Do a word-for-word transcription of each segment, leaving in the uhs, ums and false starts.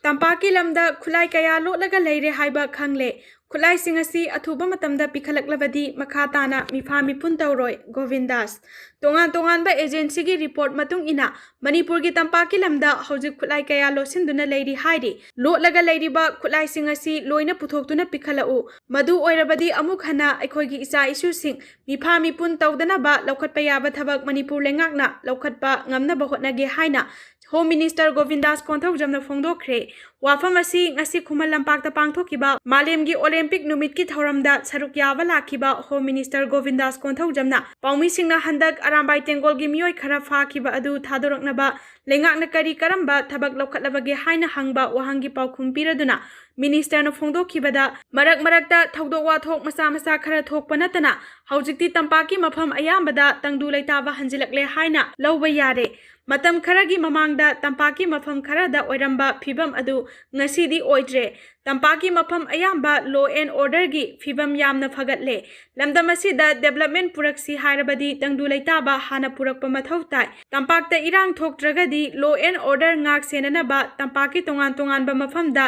ꯇꯝꯄꯥꯛꯀꯤ ꯂꯝꯗ ꯈꯨꯠꯂꯥꯏ ꯀꯌꯥ ꯂꯣꯠꯂꯒ ꯂꯩꯔꯦ ꯍꯥꯏꯕ ꯈꯪꯂꯦ꯫ ꯈꯨꯠꯂꯥꯏꯁꯤꯡ ꯑꯁꯤ ꯑꯊꯨꯕ ꯃꯇꯝꯗ ꯄꯤꯈꯠꯂꯛꯂꯕꯗꯤ ꯃꯈꯥ ꯇꯥꯅ ꯃꯤꯐꯥ ꯃꯤꯄꯨꯟ ꯇꯧꯔꯣꯏ, ꯒꯣꯕꯤꯟꯗꯥꯁ꯫ ꯇꯣꯉꯥꯟ ꯇꯣꯉꯥꯟꯕ ꯑꯦꯖꯦꯟꯁꯤꯒꯤ ꯔꯤꯄꯣꯔꯠ ꯃꯇꯨꯡ ꯏꯟꯅ ꯃꯅꯤꯄꯨꯔꯒꯤ ꯇꯝꯄꯥꯛꯀꯤ ꯂꯝꯗ ꯍꯧꯖꯤꯛ ꯈꯨꯠꯂꯥꯏ ꯀꯌꯥ ꯂꯣꯠꯁꯤꯟꯗꯨꯅ ꯂꯩꯔꯤ ꯍꯥꯏꯔꯤ꯫ ꯂꯣꯠꯂꯒ ꯂꯩꯔꯤꯕ ꯈꯨꯠꯂꯥꯏꯁꯤꯡ ꯑꯁꯤ ꯂꯣꯏꯅ ꯄꯨꯊꯣꯛꯇꯨꯅ ꯄꯤꯈꯠꯂꯛꯎ꯫ ꯃꯗꯨ ꯑꯣꯏꯔꯕꯗꯤ ꯑꯃꯨꯛ ꯍꯟꯅ ꯑꯩꯈꯣꯏꯒꯤ ꯏꯆꯥ ꯏꯁꯨꯁꯤꯡ ꯃꯤꯐꯥ ꯃꯤꯄꯨꯟ ꯇꯧꯗꯅꯕ ꯂꯧꯈꯠꯄ ꯌꯥꯕ ꯊꯕꯛ ꯃꯅꯤꯄꯨꯔ ꯂꯩꯉꯥꯛꯅ ꯂꯧꯈꯠꯄ ꯉꯝꯅꯕ ꯍꯣꯠꯅꯒꯦ ꯍꯥꯏꯅ ꯍꯣꯝ ꯃꯤꯅꯤꯁꯇꯔ ꯒꯣꯕꯤꯟꯗꯥꯁ ꯀꯣꯟꯊꯧꯖꯝꯅ ꯐꯣꯡꯗꯣꯛꯈ꯭ꯔꯦ꯫ ꯋꯥꯐꯝ ꯑꯁꯤ ꯉꯁꯤ ꯈꯨꯃꯟ ꯂꯝꯄꯥꯛꯇ ꯄꯥꯡꯊꯣꯛꯈꯤꯕ ꯃꯥꯂꯦꯝꯒꯤ ꯑꯣꯂꯦꯝꯄꯤꯛ ꯅꯨꯃꯤꯠꯀꯤ ꯊꯧꯔꯝꯗ ꯁꯔꯨꯛ ꯌꯥꯕ ꯂꯥꯛꯈꯤꯕ ꯍꯣꯝ ꯃꯤꯅꯤꯁꯇꯔ ꯒꯣꯕꯤꯟꯗꯥꯁ ꯀꯣꯟꯊꯧꯖꯝꯅ ꯄꯥꯎꯃꯤꯁꯤꯡꯅ ꯍꯟꯗꯛ ꯑꯔꯥꯝꯕꯥꯏ ꯇꯦꯡꯒꯣꯜꯒꯤ ꯃꯤꯑꯣꯏ ꯈꯔ ꯐꯥꯈꯤꯕ ꯑꯗꯨ ꯊꯥꯗꯣꯔꯛꯅꯕ ꯂꯩꯉꯥꯛꯅ ꯀꯔꯤ ꯀꯔꯝꯕ ꯊꯕꯛ ꯂꯧꯈꯠꯂꯕꯒꯦ ꯍꯥꯏꯅ ꯍꯪꯕ ꯋꯥꯍꯪꯒꯤ ꯄꯥꯎꯈꯨꯝ ꯄꯤꯔꯗꯨꯅ ꯃꯤꯅꯤꯁꯇꯔꯅ ꯐꯣꯡꯗꯣꯛꯈꯤꯕꯗ, ꯃꯔꯛ ꯃꯔꯛꯇ ꯊꯧꯗꯣꯛ ꯋꯥꯊꯣꯛ ꯃꯆꯥ ꯃꯆꯥ ꯈꯔ ꯊꯣꯛꯄ ꯅꯠꯇꯅ ꯍꯧꯖꯤꯛꯇꯤ ꯇꯝꯄꯥꯛꯀꯤ ꯃꯐꯝ ꯑꯌꯥꯝꯕꯗ ꯇꯪꯗꯨ ꯂꯩꯇꯥꯕ ꯍꯟꯖꯤꯜꯂꯛꯂꯦ ꯍꯥꯏꯅ ꯂꯧꯕ ꯌꯥꯔꯦ꯫ ꯃꯇꯝ ꯈꯔꯒꯤ ꯃꯃꯥꯡꯗ ꯇꯝꯄꯥꯛꯀꯤ ꯃꯐꯝ ꯈꯔꯗ ꯑꯣꯏꯔꯝꯕ ꯐꯤꯕꯝ ꯑꯗꯨ ꯉꯁꯤꯗꯤ ꯑꯣꯏꯗ꯭ꯔꯦ꯫ ꯇꯝꯄꯥꯛꯀꯤ ꯃꯐꯝ ꯑꯌꯥꯝꯕ law and orderꯒꯤ ꯐꯤꯕꯝ ꯌꯥꯝꯅ ꯐꯒꯠꯂꯦ꯫ ꯂꯝꯗꯝ ꯑꯁꯤꯗ development ꯄꯨꯔꯛꯁꯤ ꯍꯥꯏꯔꯕꯗꯤ ꯇꯪꯗꯨ ꯂꯩꯇꯥꯕ ꯍꯥꯟꯅ ꯄꯨꯔꯛꯄ ꯃꯊꯧ ꯇꯥꯏ꯫ ꯇꯝꯄꯥꯛꯇ ꯏꯔꯥꯡ ꯊꯣꯛꯇ꯭ꯔꯒꯗꯤ law and order ꯉꯥꯛ ꯁꯦꯟꯅꯅꯕ ꯇꯝꯄꯥꯛꯀꯤ ꯇꯣꯉꯥꯟ ꯇꯣꯉꯥꯟꯕ ꯃꯐꯝꯗ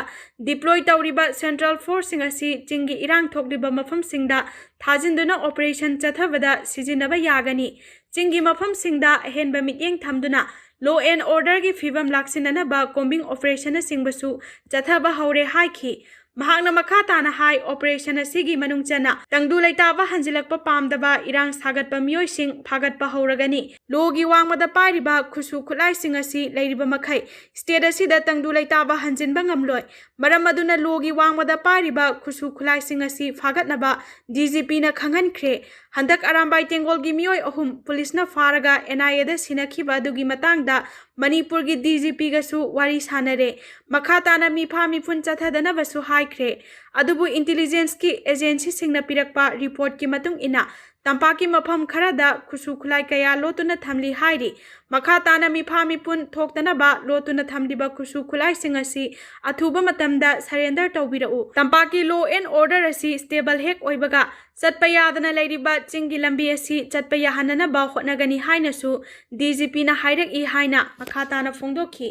deploy ꯇꯧꯔꯤꯕ central forceꯁꯤꯡ ꯑꯁꯤ ꯆꯤꯡꯒꯤ ꯏꯔꯥꯡ ꯊꯣꯛꯂꯤꯕ ꯃꯐꯝꯁꯤꯡꯗ ꯊꯥꯖꯤꯟꯗꯨꯅ operation ꯆꯠꯊꯕꯗ ꯁꯤꯖꯤꯟꯅꯕ ꯌꯥꯒꯅꯤ꯫ ꯆꯤꯡꯒꯤ ꯃꯐꯝꯁꯤꯡꯗ ꯑꯍꯦꯟꯕ ꯃꯤꯠꯌꯦꯡ ꯊꯝꯗꯨꯅ law and orderꯒꯤ ꯐꯤꯕꯝ ꯂꯥꯛꯁꯤꯟꯅꯅꯕ combing operationꯅꯆꯤꯡꯕꯁꯨ ꯆꯠꯊꯕ ꯍꯧꯔꯦ ꯍꯥꯏꯈꯤ꯫ ꯃꯍꯥꯛꯅ ꯃꯈꯥ ꯇꯥꯅ ꯍꯥꯏ, operation ꯑꯁꯤꯒꯤ ꯃꯅꯨꯡ ꯆꯟꯅ ꯇꯪꯗꯨ ꯂꯩꯇꯥꯕ ꯍꯟꯖꯤꯜꯂꯛꯄ ꯄꯥꯝꯗꯕ ꯏꯔꯥꯡ ꯁꯥꯒꯠꯄ ꯃꯤꯑꯣꯏꯁꯤꯡ ꯐꯥꯒꯠꯄ ꯍꯧꯔꯒꯅꯤ꯫ Lawꯒꯤ ꯋꯥꯡꯃꯗ ꯄꯥꯏꯔꯤꯕ ꯈꯨꯠꯁꯨ ꯈꯨꯠꯂꯥꯏꯁꯤꯡ ꯑꯁꯤ ꯂꯩꯔꯤꯕ ꯃꯈꯩ state ꯑꯁꯤꯗ ꯇꯪꯗꯨ ꯂꯩꯇꯥꯕ ꯍꯟꯖꯤꯟꯕ ꯉꯝꯂꯣꯏ꯫ ꯃꯔꯝ ꯑꯗꯨꯅ lawꯒꯤ ꯋꯥꯡꯃꯗ ꯄꯥꯏꯔꯤꯕ ꯈꯨꯠꯁꯨ ꯈꯨꯠꯂꯥꯏꯁꯤꯡ ꯑꯁꯤ ꯐꯥꯒꯠꯅꯕ DGPꯅ ꯈꯪꯍꯟꯈ꯭ꯔꯦ꯫ ꯍꯟꯗꯛ ꯑꯔꯥꯝꯕꯥꯏ ꯇꯦꯡꯒꯣꯜꯒꯤ ꯃꯤꯑꯣꯏ ꯑꯍꯨꯝ ꯄꯨꯂꯤꯁꯅ ꯐꯥꯔꯒ NIAꯗ ꯁꯤꯟꯅꯈꯤꯕ ꯑꯗꯨꯒꯤ ꯃꯇꯥꯡꯗ ꯃꯅꯤꯄꯨꯔꯒꯤ DGPꯒꯁꯨ ꯋꯥꯔꯤ ꯁꯥꯅꯔꯦ꯫ ꯃꯈꯥ ꯇꯥꯅ ꯃꯤꯐꯥ ꯃꯤꯄꯨꯟ ꯆꯠꯊꯗꯅꯕꯁꯨ ꯍꯥꯏꯈ꯭ꯔꯦ꯫ ꯑꯗꯨꯕꯨ intelligenceꯀꯤ agencyꯁꯤꯡꯅ ꯄꯤꯔꯛꯄ reportꯀꯤ ꯃꯇꯨꯡ ꯏꯟꯅ ꯇꯝꯄꯥꯛꯀꯤ ꯃꯐꯝ ꯈꯔꯗ ꯈꯨꯠꯁꯨ ꯈꯨꯠꯂꯥꯏ ꯀꯌꯥ ꯂꯣꯠꯇꯨꯅ ꯊꯝꯂꯤ ꯍꯥꯏꯔꯤ꯫ ꯃꯈꯥ ꯇꯥꯅ ꯃꯤꯐꯥ ꯃꯤꯄꯨꯟ ꯊꯣꯛꯇꯅꯕ ꯂꯣꯠꯇꯨꯅ ꯊꯝꯂꯤꯕ ꯈꯨꯠꯁꯨ ꯈꯨꯠꯂꯥꯏꯁꯤꯡ ꯑꯁꯤ ꯑꯊꯨꯕ ꯃꯇꯝꯗ surrender ꯇꯧꯕꯤꯔꯛꯎ꯫ ꯇꯝꯄꯥꯛꯀꯤ law and order ꯑꯁꯤ stable ꯍꯦꯛ ꯑꯣꯏꯕꯒ ꯆꯠꯄ ꯌꯥꯗꯅ ꯂꯩꯔꯤꯕ ꯆꯤꯡꯒꯤ ꯂꯝꯕꯤ ꯑꯁꯤ ꯆꯠꯄ ꯌꯥꯍꯟꯅꯅꯕ ꯍꯣꯠꯅꯒꯅꯤ ꯍꯥꯏꯅꯁꯨ DGPꯅ ꯍꯥꯏꯔꯛꯏ ꯍꯥꯏꯅ ꯃꯈꯥ ꯇꯥꯅ ꯐꯣꯡꯗꯣꯛꯈꯤ꯫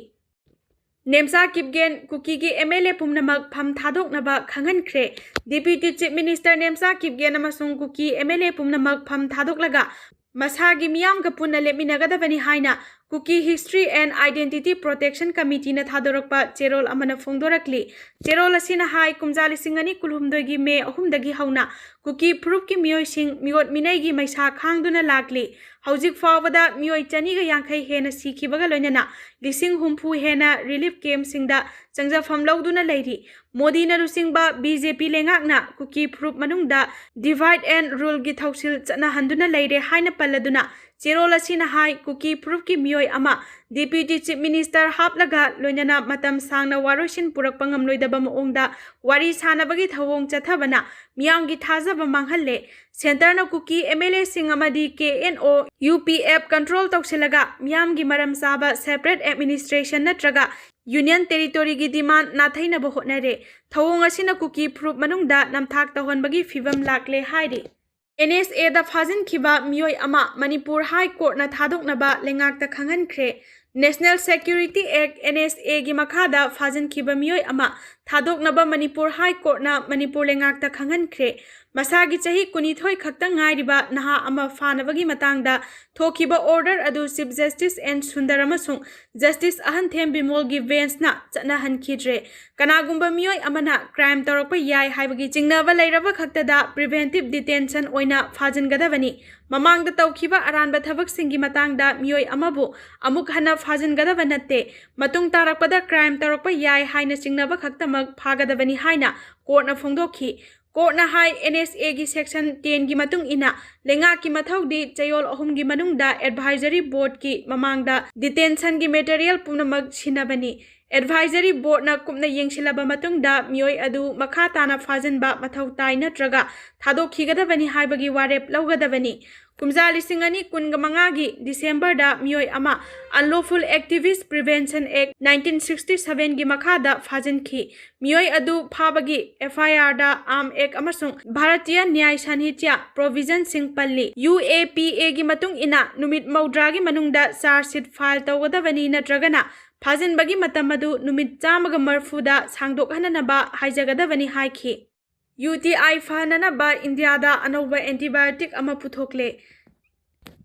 Nemcha Kipgen ꯀꯨꯀꯤꯒꯤ M L A ꯄꯨꯝꯅꯃꯛ ꯐꯝ ꯊꯥꯗꯣꯛꯅꯕ ꯈꯪꯍꯟꯈ꯭ꯔꯦ꯫ Deputy chief minister Nemcha Kipgen ꯑꯃꯁꯨꯡ ꯀꯨꯀꯤ ꯑꯦꯝ ꯑꯦꯜ ꯑꯦ ꯄꯨꯝꯅꯃꯛ ꯐꯝ ꯊꯥꯗꯣꯛꯂꯒ ꯃꯁꯥꯒꯤ ꯃꯤꯌꯥꯝꯒ ꯄꯨꯟꯅ ꯂꯦꯞꯃꯤꯟꯅꯒꯗꯕꯅꯤ ꯍꯥꯏꯅ Kuki History and Identity Protection Committeeꯅ ꯊꯥꯗꯣꯔꯛꯄ ꯆꯦꯔꯣꯜ ꯑꯃꯅ ꯐꯣꯡꯗꯣꯔꯛꯂꯤ꯫ ꯆꯦꯔꯣꯜ ꯑꯁꯤꯅ ꯍꯥꯏ, ꯀꯨꯝꯖꯥ ꯂꯤꯁꯤꯡ ꯑꯅꯤ ꯀꯨꯟꯍꯨꯝꯗꯣꯏꯒꯤ ꯃꯦ ꯑꯍꯨꯝꯗꯒꯤ ꯍꯧꯅ ꯀꯨꯀꯤ ꯐꯨꯔꯨꯞꯀꯤ ꯃꯤꯑꯣꯏꯁꯤꯡ ꯃꯤꯑꯣꯠ ꯃꯤꯅꯩꯒꯤ ꯃꯩꯁꯥ ꯈꯥꯡꯗꯨꯅ ꯂꯥꯛꯂꯤ꯫ ꯍꯧꯖꯤꯛ ꯐꯥꯎꯕꯗ ꯃꯤꯑꯣꯏ ꯆꯅꯤꯒ ꯌꯥꯡꯈꯩ ꯍꯦꯟꯅ ꯁꯤꯈꯤꯕꯒ ꯂꯣꯏꯅꯅ ꯂꯤꯁꯤꯡ ꯍꯨꯝꯐꯨ ꯍꯦꯟꯅ ꯔꯤꯂꯤꯐ ꯀꯦꯝꯞꯁꯤꯡꯗ ꯆꯪꯖꯐꯝ ꯂꯧꯗꯨꯅ ꯂꯩꯔꯤ꯫ ꯃꯣꯗꯤꯅ ꯂꯨꯆꯤꯡꯕ ꯕꯤ ꯖꯦ ꯄꯤ ꯂꯩꯉꯥꯛꯅ ꯀꯨꯀꯤ ꯐꯨꯔꯨꯞ ꯃꯅꯨꯡꯗ divide and ruleꯒꯤ ꯊꯧꯁꯤꯜ ꯆꯠꯅꯍꯟꯗꯨꯅ ꯂꯩꯔꯦ ꯍꯥꯏꯅ ꯄꯜꯂꯗꯨꯅ ꯆꯦꯔꯣꯜ ꯑꯁꯤꯅ ꯍꯥꯏ, ꯀꯨꯀꯤ ꯐꯨꯔꯨꯞꯀꯤ ꯃꯤꯑꯣꯏ ꯑꯃ ꯗꯤꯄ꯭ꯌꯨꯇꯤ ꯆꯤꯐ ꯃꯤꯅꯤꯁꯇꯔ ꯍꯥꯞꯂꯒ ꯂꯣꯏꯅꯅ ꯃꯇꯝ ꯁꯥꯡꯅ ꯋꯥꯔꯣꯏꯁꯤꯟ ꯄꯨꯔꯛꯄ ꯉꯝꯂꯣꯏꯗꯕ ꯃꯑꯣꯡꯗ ꯋꯥꯔꯤ ꯁꯥꯅꯕꯒꯤ ꯊꯧꯑꯣꯡ ꯆꯠꯊꯕꯅ ꯃꯤꯌꯥꯝꯒꯤ ꯊꯥꯖꯕ ꯃꯥꯡꯍꯜꯂꯦ꯫ ꯁꯦꯟꯇꯔꯅ ꯀꯨꯀꯤ ꯑꯦꯝ ꯑꯦꯜ ꯑꯦꯁꯤꯡ ꯑꯃꯗꯤ ꯀꯦ N O, U P F control ꯇꯧꯁꯤꯜꯂꯒ ꯃꯤꯌꯥꯝꯒꯤ ꯃꯔꯝ ꯆꯥꯕ separate administration ꯅꯠꯇ꯭ꯔꯒ Union Territoryꯒꯤ demand ꯅꯥꯊꯩꯅꯕ ꯍꯣꯠꯅꯔꯦ꯫ ꯊꯧꯑꯣꯡ ꯑꯁꯤꯅ ꯀꯨꯀꯤ ꯐꯨꯔꯨꯞ ꯃꯅꯨꯡꯗ ꯅꯝꯊꯥꯛ ꯇꯧꯍꯟꯕꯒꯤ ꯐꯤꯚꯝ ꯂꯥꯛꯂꯦ ꯍꯥꯏꯔꯤ꯫ ꯑꯦꯟ ꯑꯦꯁ ꯑꯦꯗ ꯐꯥꯖꯤꯟꯈꯤꯕ ꯃꯤꯑꯣꯏ ꯑꯃ ꯃꯅꯤꯄꯨꯔ ꯍꯥꯏ ꯀꯣꯔꯠꯅ ꯊꯥꯗꯣꯛꯅꯕ ꯂꯩꯉꯥꯛꯇ ꯈꯪꯍꯟꯈ꯭ꯔꯦ꯫ National Security Act, N S Aꯒꯤ ꯃꯈꯥꯗ ꯐꯥꯖꯤꯟꯈꯤꯕ ꯃꯤꯑꯣꯏ ꯑꯃ ꯊꯥꯗꯣꯛꯅꯕ ꯃꯅꯤꯄꯨꯔ ꯍꯥꯏ ꯀꯣꯔꯠꯅ ꯃꯅꯤꯄꯨꯔ ꯂꯩꯉꯥꯛꯇ ꯈꯪꯍꯟꯈ꯭ꯔꯦ꯫ ꯃꯁꯥꯒꯤ ꯆꯍꯤ ꯀꯨꯟꯅꯤꯊꯣꯏ ꯈꯛꯇ ꯉꯥꯏꯔꯤꯕ ꯅꯍꯥ ꯑꯃ ꯐꯥꯅꯕꯒꯤ ꯃꯇꯥꯡꯗ ꯊꯣꯛꯈꯤꯕ order ꯑꯗꯨ Chief Justice N ꯁꯨꯟꯗꯔ ꯑꯃꯁꯨꯡ Justice ꯑꯍꯟꯊꯦꯝ ꯕꯤꯃꯣꯜꯒꯤ benchꯅ ꯆꯠꯅꯍꯟꯈꯤꯗ꯭ꯔꯦ꯫ ꯀꯅꯥꯒꯨꯝꯕ ꯃꯤꯑꯣꯏ ꯑꯃꯅ crime ꯇꯧꯔꯛꯄ ꯌꯥꯏ ꯍꯥꯏꯕꯒꯤ ꯆꯤꯡꯅꯕ ꯂꯩꯔꯕ ꯈꯛꯇꯗ preventive detention ꯑꯣꯏꯅ ꯐꯥꯖꯤꯟꯒꯗꯕꯅꯤ꯫ ꯃꯃꯥꯡꯗ ꯇꯧꯈꯤꯕ ꯑꯔꯥꯟꯕ ꯊꯕꯛꯁꯤꯡꯒꯤ ꯃꯇꯥꯡꯗ ꯃꯤꯑꯣꯏ ꯑꯃꯕꯨ ꯑꯃꯨꯛ ꯍꯟꯅ ꯐꯥꯖꯤꯟꯒꯗꯕ ꯅꯠꯇꯦ꯫ ꯃꯇꯨꯡ ꯇꯥꯔꯛꯄꯗ crime ꯇꯧꯔꯛꯄ ꯌꯥꯏ ꯍꯥꯏꯅ ꯆꯤꯡꯅꯕ ꯈꯛꯇꯃꯛ ꯐꯥꯒꯗꯕꯅꯤ ꯍꯥꯏꯅ ꯀꯣꯔꯠꯅ ꯐꯣꯡꯗꯣꯛꯈꯤ꯫ ꯀꯣꯔꯠꯅ ꯍꯥꯏ, N S Aꯒꯤ section tenꯒꯤ ꯃꯇꯨꯡ ꯏꯟꯅ ꯂꯩꯉꯥꯛꯀꯤ ꯃꯊꯧꯗꯤ ꯆꯌꯣꯜ ꯑꯍꯨꯝꯒꯤ ꯃꯅꯨꯡꯗ advisory boardꯀꯤ ꯃꯃꯥꯡꯗ detentioꯟꯒꯤ material ꯄꯨꯝꯅꯃꯛ ꯁꯤꯟꯅꯕꯅꯤ꯫ Advisory boardꯅ ꯀꯨꯞꯅ ꯌꯦꯡꯁꯤꯜꯂꯕ ꯃꯇꯨꯡꯗ ꯃꯤꯑꯣꯏ ꯑꯗꯨ ꯃꯈꯥ ꯇꯥꯅ ꯐꯥꯖꯤꯟꯕ ꯃꯊꯧ ꯇꯥꯏ ꯅꯠꯇ꯭ꯔꯒ ꯊꯥꯗꯣꯛꯈꯤꯒꯗꯕꯅꯤ ꯍꯥꯏꯕꯒꯤ ꯋꯥꯔꯦꯞ ꯂꯧꯒꯗꯕꯅꯤ꯫ ꯀꯨꯝꯖꯥ ꯂꯤꯁꯤꯡ ꯑꯅꯤ ꯀꯨꯟꯒ ꯃꯉꯥꯒꯤ Decemberꯗ ꯃꯤꯑꯣꯏ ꯑꯃ Unlawful Activist Prevention Act nineteen sixty sevenꯒꯤ ꯃꯈꯥꯗ ꯐꯥꯖꯤꯟꯈꯤ꯫ ꯃꯤꯑꯣꯏ ꯑꯗꯨ ꯐꯥꯕꯒꯤ F I Rꯗ Arm Act ꯑꯃꯁꯨꯡ ꯚꯥꯔꯇꯤꯌ ꯅ꯭ꯌꯥꯌ ꯁꯥꯍꯤꯇ꯭ꯌ provisionꯁꯤꯡ ꯄꯜꯂꯤ꯫ U A P Aꯒꯤ ꯃꯇꯨꯡ ꯏꯟꯅ ꯅꯨꯃꯤꯠ ꯃꯧꯗ꯭ꯔꯥꯒꯤ ꯃꯅꯨꯡꯗ charge sheet file ꯇꯧꯒꯗꯕꯅꯤ, ꯅꯠꯇ꯭ꯔꯒꯅ ꯐꯥꯖꯤꯟꯕꯒꯤ ꯃꯇꯝ ꯑꯗꯨ ꯅꯨꯃꯤꯠ ꯆꯥꯝꯃꯒ ꯃꯔꯤꯐꯨꯗ ꯁꯥꯡꯗꯣꯛꯍꯟꯅꯅꯕ ꯍꯥꯏꯖꯒꯗꯕꯅꯤ ꯍꯥꯏꯈꯤ꯫ UTI ꯐꯅꯅꯕ ꯏꯟꯗꯤꯌꯥꯗ ꯑꯅꯧꯕ antibiotic ꯑꯃ ꯄꯨꯊꯣꯛꯂꯦ꯫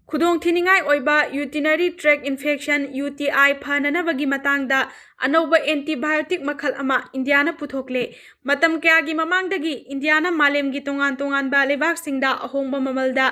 ꯈꯨꯗꯣꯡꯊꯤꯅꯤꯡꯉꯥꯏ ꯑꯣꯏꯕ urinary tract infection, UTI, ꯐꯅꯅꯕꯒꯤ ꯃꯇꯥꯡꯗ ꯑꯅꯧꯕ antibiotic ꯃꯈꯜ ꯑꯃ ꯏꯟꯗꯤꯌꯥꯅ ꯄꯨꯊꯣꯛꯂꯦ꯫ ꯃꯇꯝ ꯀꯌꯥꯒꯤ ꯃꯃꯥꯡꯗꯒꯤ ꯏꯟꯗꯤꯌꯥꯅ ꯃꯥꯂꯦꯝꯒꯤ ꯇꯣꯉꯥꯟ ꯇꯣꯉꯥꯟꯕ ꯂꯩꯕꯥꯛꯁꯤꯡꯗ ꯑꯍꯣꯡꯕ ꯃꯃꯜꯗ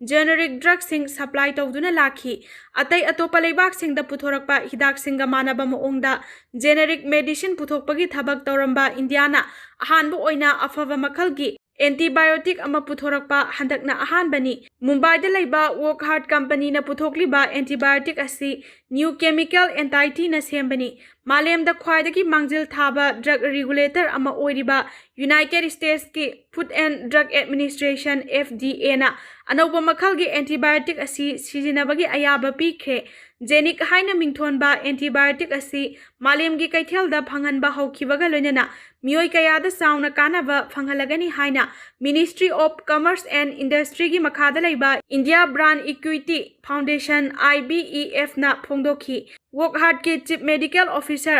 generic drugꯁꯤꯡ supply ꯇꯧꯗꯨꯅ ꯂꯥꯛꯈꯤ꯫ ꯑꯇꯩ ꯑꯇꯣꯞꯄ ꯂꯩꯕꯥꯛꯁꯤꯡꯗ ꯄꯨꯊꯣꯔꯛꯄ ꯍꯤꯗꯥꯛꯁꯤꯡꯒ ꯃꯥꯟꯅꯕ ꯃꯑꯣꯡꯗ generic medicine ꯄꯨꯊꯣꯛꯄꯒꯤ ꯊꯕꯛ ꯇꯧꯔꯝꯕ ꯏꯟꯗꯤꯌꯥꯅ ꯑꯍꯥꯟꯕ ꯑꯣꯏꯅ ꯑꯐꯕ ꯃꯈꯜꯒꯤ antibiotic ꯑꯃ ꯄꯨꯊꯣꯔꯛꯄ ꯍꯟꯗꯛꯅ ꯑꯍꯥꯟꯕꯅꯤ꯫ ꯃꯨꯝꯕꯥꯏꯗ ꯂꯩꯕ Wockhardt companyꯅ ꯄꯨꯊꯣꯛꯂꯤꯕ antibiotic ꯑꯁꯤ new chemical entityꯅ ꯁꯦꯝꯕꯅꯤ꯫ ꯃꯥꯂꯦꯝꯗ ꯈ꯭ꯋꯥꯏꯗꯒꯤ ꯃꯥꯡꯖꯤꯜ ꯊꯥꯕ drug regulator ꯑꯃ ꯑꯣꯏꯔꯤꯕ United Statesꯀꯤ Food and Drug Administration, FDAꯅ ꯑꯅꯧꯕ ꯃꯈꯜꯒꯤ antibiotic ꯑꯁꯤ ꯁꯤꯖꯤꯟꯅꯕꯒꯤ ꯑꯌꯥꯕ ꯄꯤꯈ꯭ꯔꯦ꯫ Zenic ꯍꯥꯏꯅ ꯃꯤꯡꯊꯣꯟꯕ antibiotic ꯑꯁꯤ ꯃꯥꯂꯦꯝꯒꯤ ꯀꯩꯊꯦꯜꯗ ꯐꯪꯍꯟꯕ ꯍꯧꯈꯤꯕꯒ ꯂꯣꯏꯅꯅ ꯃꯤꯑꯣꯏ ꯀꯌꯥꯗ ꯆꯥꯎꯅ ꯀꯥꯟꯅꯕ ꯐꯪꯍꯜꯂꯒꯅꯤ ꯍꯥꯏꯅ Ministry of Commerce and Industryꯒꯤ ꯃꯈꯥꯗ ꯂꯩꯕ India Brand Equity Foundation, IBEFꯅ ꯐꯣꯡꯗꯣꯛꯈꯤ꯫ Wockhardtꯀꯤ Chief Medical Officer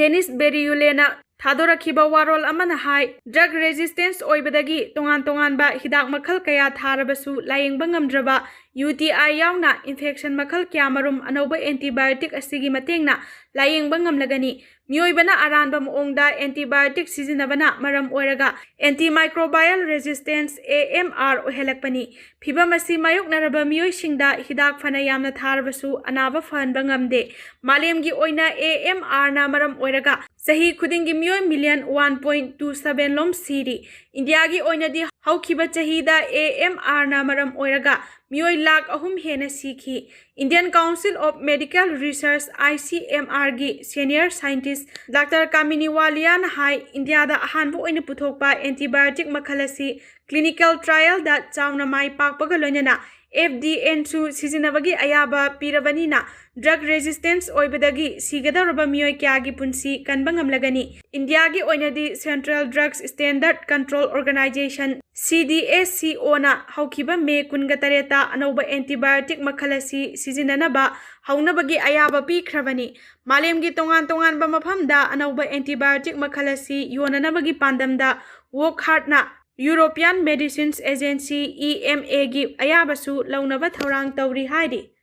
Dennis Beriuleꯅ ꯊꯥꯗꯣꯔꯛꯈꯤꯕ ꯋꯥꯔꯣꯜ ꯑꯃꯅ ꯍꯥꯏ, drug resistance ꯑꯣꯏꯕꯗꯒꯤ ꯇꯣꯉꯥꯟ ꯇꯣꯉꯥꯟꯕ ꯍꯤꯗꯥꯛ ꯃꯈꯜ ꯀꯌꯥ ꯊꯥꯔꯕꯁꯨ ꯂꯥꯌꯦꯡꯕ ꯉꯝꯗ꯭ꯔꯕ UTI ꯌꯥꯎꯅ infection ꯃꯈꯜ ꯀꯌꯥꯃꯔꯨꯝ ꯑꯅꯧꯕ antibiotic ꯑꯁꯤꯒꯤ ꯃꯇꯦꯡꯅ ꯂꯥꯌꯦꯡꯕ ꯉꯝꯂꯒꯅꯤ꯫ ꯃꯤꯑꯣꯏꯕꯅ ꯑꯔꯥꯟꯕ ꯃꯑꯣꯡꯗ antibiotic ꯁꯤꯖꯤꯟꯅꯕꯅ ꯃꯔꯝ ꯑꯣꯏꯔꯒ antimicrobial resistance, AMR, ꯑꯣꯏꯍꯜꯂꯛꯄꯅꯤ꯫ ꯐꯤꯚꯝ ꯑꯁꯤ ꯃꯥꯌꯣꯛꯅꯔꯕ ꯃꯤꯑꯣꯏꯁꯤꯡꯗ ꯍꯤꯗꯥꯛ ꯐꯅ ꯌꯥꯝꯅ ꯊꯥꯔꯕꯁꯨ ꯑꯅꯥꯕ ꯐꯍꯟꯕ ꯉꯝꯗꯦ꯫ ꯃꯥꯂꯦꯝꯒꯤ ꯑꯣꯏꯅ AMRꯅ ꯃꯔꯝ ꯑꯣꯏꯔꯒ ꯆꯍꯤ ꯈꯨꯗꯤꯡꯒꯤ ꯃꯤꯑꯣꯏ million one point two seven ꯂꯣꯝ ꯁꯤꯔꯤ꯫ ꯏꯟꯗꯤꯌꯥꯒꯤ ꯑꯣꯏꯅꯗꯤ ꯍꯧꯈꯤꯕ ꯆꯍꯤꯗ AMRꯅ ꯃꯔꯝ ꯑꯣꯏꯔꯒ ꯃꯤꯑꯣꯏ ꯂꯥꯈ ꯑꯍꯨꯝ ꯍꯦꯟꯅ ꯁꯤꯈꯤ꯫ Indian Council of Medical Research, ICMRꯒꯤ senior scientist Dr. Kamini Waliaꯅ ꯍꯥꯏ, ꯏꯟꯗꯤꯌꯥꯗ ꯑꯍꯥꯟꯕ ꯑꯣꯏꯅ ꯄꯨꯊꯣꯛꯄ antibiotic ꯃꯈꯜ ꯑꯁꯤ clinical trialꯗ ꯆꯥꯎꯅ ꯃꯥꯏ ꯄꯥꯛꯄꯒ ꯂꯣꯏꯅꯅ ꯑꯦꯐ ꯗꯤ ꯑꯦꯟꯁꯨ ꯁꯤꯖꯤꯟꯅꯕꯒꯤ ꯑꯌꯥꯕ ꯄꯤꯔꯕꯅꯤꯅ, drug resistance ꯑꯣꯏꯕꯗꯒꯤ ꯁꯤꯒꯗꯧꯔꯕ ꯃꯤꯑꯣꯏ ꯀꯌꯥꯒꯤ ꯄꯨꯟꯁꯤ ꯀꯟꯕ ꯉꯝꯂꯒꯅꯤ꯫ ꯏꯟꯗꯤꯌꯥꯒꯤ ꯑꯣꯏꯅꯗꯤ Central Drugs Standard Control Organization, C D S C O ꯅ ꯍꯧꯈꯤꯕ ꯃꯦ ꯀꯨꯟꯒ ꯇꯔꯦꯠꯇ ꯑꯅꯧꯕ antibiotic ꯃꯈꯜ ꯑꯁꯤ ꯁꯤꯖꯤꯟꯅꯅꯕ ꯍꯧꯅꯕꯒꯤ ꯑꯌꯥꯕ ꯄꯤꯈ꯭ꯔꯕꯅꯤ꯫ ꯃꯥꯂꯦꯝꯒꯤ ꯇꯣꯉꯥꯟ ꯇꯣꯉꯥꯟꯕ ꯃꯐꯝꯗ ꯑꯅꯧꯕ antibiotic ꯃꯈꯜ ꯑꯁꯤ ꯌꯣꯟꯅꯅꯕꯒꯤ ꯄꯥꯟꯗꯝꯗ Wockhardt ꯅ European Medicines Agency, E M A ꯒꯤ ꯑꯌꯥꯕꯁꯨ ꯂꯧꯅꯕ ꯊꯧꯔꯥꯡ ꯇꯧꯔꯤ ꯍꯥꯏꯔꯤ꯫